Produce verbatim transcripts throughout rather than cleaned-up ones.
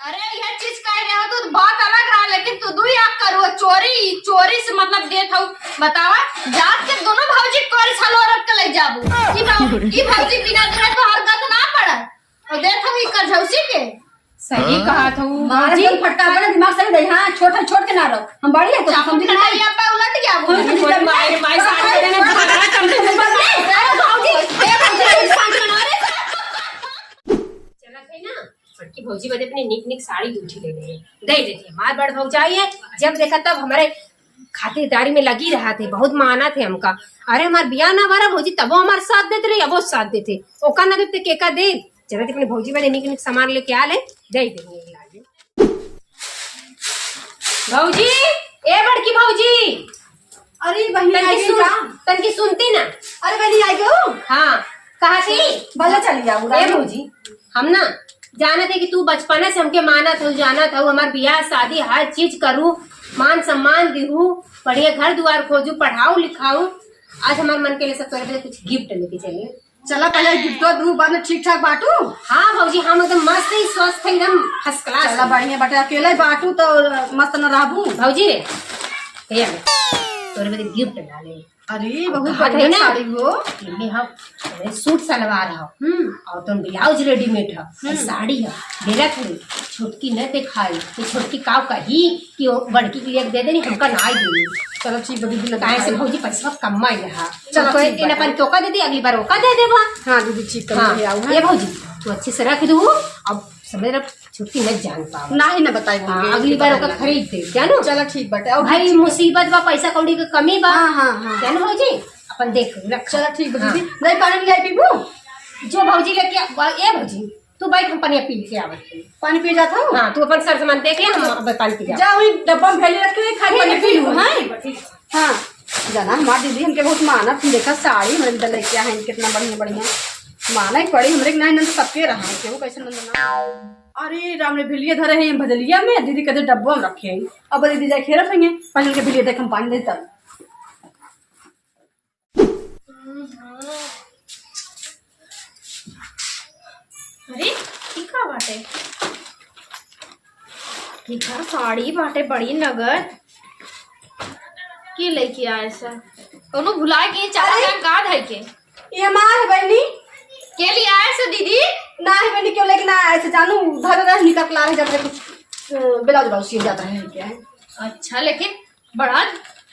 अरे, यह चीज कह रहे हो तो बात अलग रहा, लेकिन तू दुई आँख करो, चोरी, चोरी से मतलब देत हऊ। बतावा, जात के दोनों भौजी कोरी सालो औरत के ले जाबू। ई भौ-, ई भौजी बिना देहे तो हर गत ना पड़ा। और देत हऊ ई करझौसी के। सही कहा था वो मार भौजी। एकदम फटका बड़ा दिमाग सही दे। हाँ, छोट है, छोट के ना रहो। हम बड़ी है तो चाकू समझ के ना। कटाई अब उलट गया वो। कोई कोई मार, मार साथ में ना झगड़ा कम से कम। अरे भौजी, ए भौजी, शांत बना रे। चला थे ना। बड़की भौजी बदे अपने नीक नीक साड़ी दू ठे ले ले। दे देते हैं। हमार बड़ भौजाई है, जब देखा तब हमारे खातिरदारी में लगी रहा थे, बहुत माना थे हमका। अरे हमार बियाह ना भरा भौजी, तबो हमार साथ देते रही, अबो साथ देते। ओका ना देते, केका दे? चला थे अपने भौजी बदे नीक नीक सामान लेके आ ले, दे दे। भौजी, ए बड़की भौजी। अरे बहिनी, तनकी आई सुन, का? तनकी सुनती ना। अरे बहिनी, आई गयो? हाँ, कहा थी? भला चली जाऊ, ए रानी। भौजी, हम ना जानत है कि तू बचपने से हमके मानत हऊ, जानत हऊ, हमार बियाह शादी हर चीज करू, मान सम्मान दिहू, बढ़िया घर दुआर खोजू, पढ़ाऊ लिखाऊ। आज हमार मन के लिए सब तोरे बदे कुछ गिफ्ट लेके चलिए। चला, पहले गिफ्टो दू, बाद में ठीक ठाक बाटू। हाँ भौजी, हम एकदम मस्त ही, स्वस्थ है, एकदम first class चला, है। बढ़िया बाटे, अकेले बाटू तो मस्त न रहबू। भौजी रे, भैया रे, तोरे बदे गिफ्ट डाले। अरे, बहुत बढ़िया साड़ी हो। ये हम, अरे, सूट सलवार हो। हम्म। और तुम ब्लाउज रेडीमेड हो। हम्म। साड़ी हो, बेरा थोड़ी, छोटकी न दिखाई, ये छोटकी काव कही कि वो बड़की के लिए दे देनी, हमका ना आई देनी। चलो ठीक बा दीदी, ना काहे से दिखाई। भौजी पैसा कम आई रहा। चलो तो कोई ठीक दिन बा। अपन तोका दे दी, अगली बार ओका दे देबा। हाँ दीदी, ठीक कर हाँ, ले आऊ, हाँ। ये भौजी, तू अच्छे से रख दू, अब समय रख, छुट्टी न जान पावा। नाही ना बताई हाँ, बोल के, अगली बार ओका खरीद दे, क्या नो? चलो ठीक बाटे। और भाई, ठीक मुसीबत बा, पैसा कौड़ी के कमी बा। हाँ, हाँ, हाँ। क्या नो भौजी? अपन देख रख। चलो ठीक बा हाँ। दीदी, नहीं पानी ले आई पीबू? जो भौजी लेके आ, ए भौजी, तू बैठ, हम पनिया पी के आवत हई। पानी पी जात हऊ? हाँ, तू अपन सर सामान देख ले, हम अब पानी पी जात। जा, वही डब्बा में फैले रखे, खाली पानी पी लू, हैं? हाँ, जाना, हमार दीदी हमके बहुत मानत, देखा साड़ी हमरे बदे लेके आए हैं, कितना बढ़िया, बढ़िया। माना ही पड़ी, हमरे के ना, इन्हन सबके रहा, केहू कैसे नंद ना। अरे राम रे, भिलिया धरे हैं भजलिया में, दीदी कहते डब्बा में रखे हैं। अब दीदी जाके रखेंगे, पहले उनके भिलिया देख, हम पानी देता। अरे, ई का बाटे? केकर साड़ी बाटे बड़ी नगद। के लेके आए से? कौनो भुला के चाचा अरे! जान का धइ के? ये हमार है बहनी। के लिए आए से दीदी? ना है बहनी, क्यों लेके ना आए से जानू? घर रह निकल ला रहे जब से कुछ, अ, ब्लाउज व्लाउज सिए जाता है क्या है? अच्छा, लेकिन बड़ा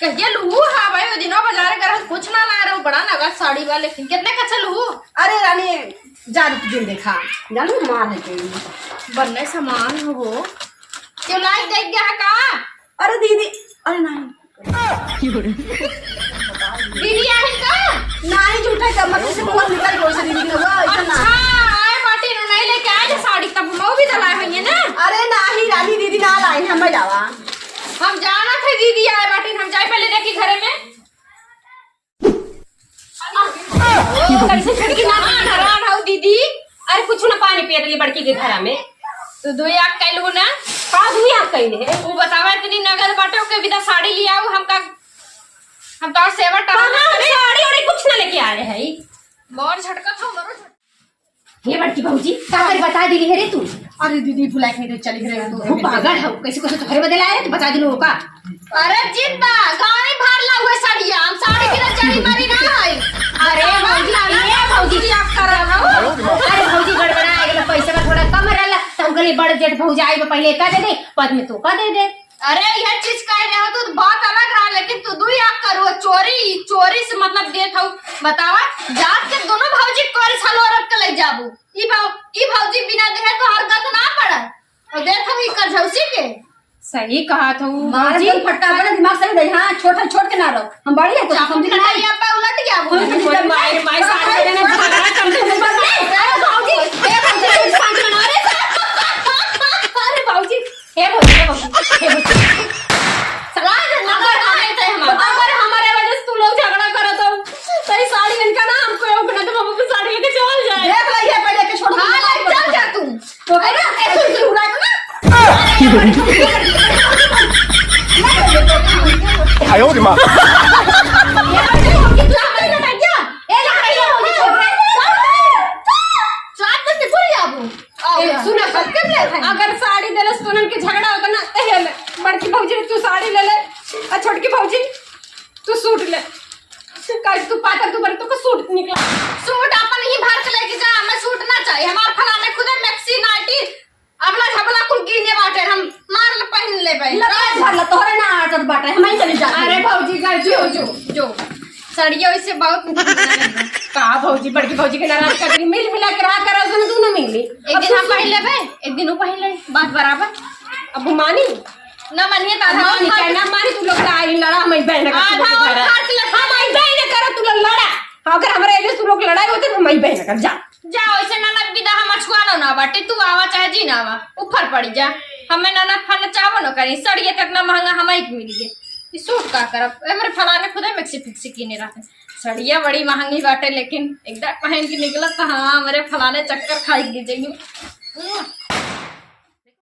कहिया लुहू हा भाई, वो दिनों बाजार गरम कुछ ना ला रहो, बड़ा नगा साड़ी वाले, कितने का अच्छा लुहू? अरे रानी, जा रुक दिन देखा, जानू मार है कोई। बन्ने सामान हो, क्यों लाई देख गया का? अरे दीदी, अरे नहीं। दीदी आई का? नहीं झूठा का, मतलब से बहुत निकल गई से दीदी का, ऐसा ना। अच्छा, आए बाटे नु नहीं लेके आए साड़ी, तब हम भी तो लाए होंगे ना। अरे नहीं रानी, दीदी ना लाई, हम जावा। हम जाना थे दीदी आए बाटिन, हम जाए पहले देखी घरे में। ओ, कैसे छटकी ना, ना, ना, ना, दीदी। अरे कुछ ना, पानी पिए रही बड़की के घरा में। तो दो याक कैलू ना। का दो याक कैले है? वो बतावा इतनी नगद बाटे, ओके विदा साड़ी लियाऊ, हम का, हम तो सेवा टहल हाँ, हाँ, करे। साड़ी ओड़ी कुछ ना लेके आए हैं। मोर झटका था, मरो झटका। हे बड़की भौजी, का करे बता दिली है रे तू? अरे दीदी, भुला के चली गई तो। वो पागल है, कैसे कैसे तोहरे बदे लाए रे, तू बता दिलो का? अरे जिद्दा, गाड़ी भार ला हुए साड़िया, हम साड़ी के लिए चली मरी ना है। अरे भौजी, ये भौजी क्या कर रहा हो? अरे भौजी गड़बड़ा आ गेल, पैसे में थोड़ा कम रहला, त हम कहली बड़ जेठ भौजी आई बा, पहले का दे दे, बाद में तो का दे दे। अरे, यह चीज कह रहे हो तो बात अलग रहा, लेकिन तू दुई आँख करो, चोरी, चोरी से मतलब देत हऊ। बतावा, जात के दोनों भौजी कोरी सालो औरत के ले जाबू। ई भौ-, ई भौजी बिना देहे तो हर गत ना पड़ा। और देत हऊ ई करझौसी के। सही कहा था वो मारे भौजी। एकदम फटका बड़ा दिमाग सही दे। हाँ, छोट है, छोट के ना रहो। हम बड़ी है तो चाकू समझ में कटाई नहीं। अब उलट गया वो। कोई कोई मारे, मारे साथ में ना झगड़ा कम से कम। अरे भौजी, ए भौजी, शांत बना रे। अरे भौजी, हे भौजी, हे भौजी, हे भौजी। सलाह दे, अगर ना आए थे हम। अगर हमारे वजह से तू लोग झगड़ा करत हो, तो ये साड़ी इनका ना हमको, ना तो हम अपनी साड़ी लेके चल जाए। देख ला, ये पहले के छोड़ हाँ, ले, चल जा तू। तो अरे, ऐसे ही उड़ा ना। आयो रे माँ। ये पहले हम कितना हमारे लगा क्या? ए, लगा ये हो, ये छोड़ दे। चार दिन में भूल जाबू। ए, सुना, अगर साड़ी देला उनन के झगड़ा होता ना, ते ले, बड़की भौजी तू साड़ी ले ले, आ छोटकी भौजी तू सूट ले। काहे तू पातर, तू बड़ी, तू को सूट निकला। सूट अपन ही भर के लेके जा, हमें सूट ना चाहिए। हमार फलाने खुदे मैक्सी नाइटी अबला झबला कुल कीने बाटे, हम मार ले पहन लेबे। लगा भर ला, तोहरे ना आदत बाटे, हम ही चली जाते। अरे भौजी, जा, जो, जो, जो। सड़िया वैसे बहुत का भौजी, बड़की भौजी के नाराज कर दी, मिल मिला के रहा करा, सुन तू ना मिली। एक अब दिन तू हम सुन। पहन लेबे, एक दिन वो पहन ले, बात बराबर। अब वो मानी? ना मानिए तो आधा मानी हम क्या, ना मानी, तू लोग का आई लड़ा, हम ही बहन का आधा तू लोग और लड़ा। खर्च ले हम ही बहन करा, तू लोग लड़ा। हाँ, अगर हमारे एले तू लोग लड़ाई होते तो हम ही बहन कर जा। जा, वैसे ननद बिदा हम अछुआनो ना बाटे, तू आवा चाहे जी ना आवा, ऊपर पड़ी जा। हमें ननद फन चाहो न करी, सड़िया कितना महंगा हमाई के मिल गए। ई सूट का करब? हमरे फलाने खुदे मैक्सी फिक्सी कीने रहते। सड़िया बड़ी महंगी बाटे, लेकिन एक दाग पहन के निकलत तो हाँ, हमरे फलाने चक्कर खाई के जाइए।